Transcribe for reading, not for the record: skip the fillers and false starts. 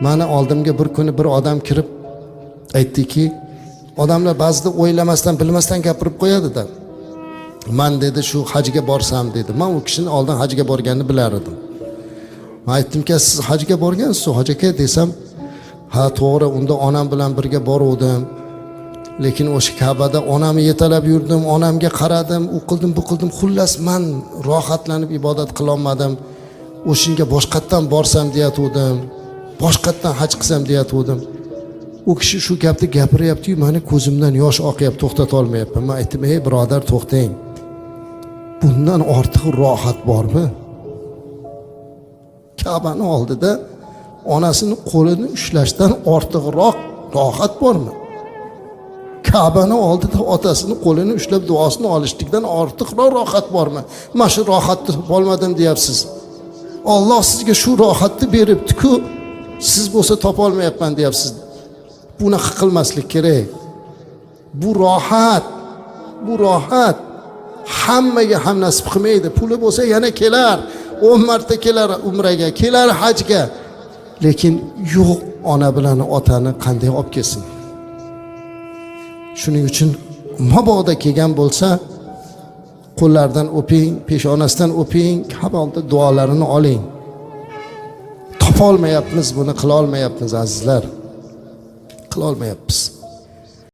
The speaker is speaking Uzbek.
Mani oldimga bir kuni bir odam kirib aytdiki, odamlar ba'zida o'ylamasdan, bilmasdan gapirib qo'yadi-da. Man dedi, shu hajga borsam dedi. Man u kishini oldin hajga borganini bilar edim. Man aytdimki, siz hajga borgansiz, hoji aka desam, ha to'g'ri, unda onam bilan birga boruvdim. Lekin o'sha Ka'bada onamni yetalab yurdim, onamga qaradim, u qildim, bu qildim. Xullas, man rohatlanib ibodat qilolmadim. O'shanga boshqatdan borsam deyatuvdim. Boshqatdan haj qilsam deyatuvdim. U kishi shu gapni gapiryapti-yu, mani ko'zimdan yosh oqyapti, to'xtata olmayapman. Man aytdim, ey birodar, to'xtang. Bundan ortiq rohat bormi? Ka'bani oldida onasini qo'lini ushlashdan ortiqroq rohat bormi? Ka'bani oldida otasini qo'lini ushlab duosini olishlikdan ortiqroq rohat bormi? Mana shu rohatni topolmadim deyapsiz. Olloh sizga shu rohatni beribdi-ku, siz bo'lsa topolmayapman deyapsiz. Bunaqa qilmaslik kerak. Bu rohat, bu rohat hammaga ham nasib qilmaydi. Puli bo'lsa yana kelar, 10 marta kelar umraga, kelar hajga. Lekin yo'q ona bilan otani qanday olib kelsin? Shuning uchun mabodo kelgan bo'lsa, qo'llaridan o'ping, peshonasidan o'ping, halolda duolarini oling. Topolmayapmiz, buni qila olmayapmiz, azizlar. Qila olmayapmiz.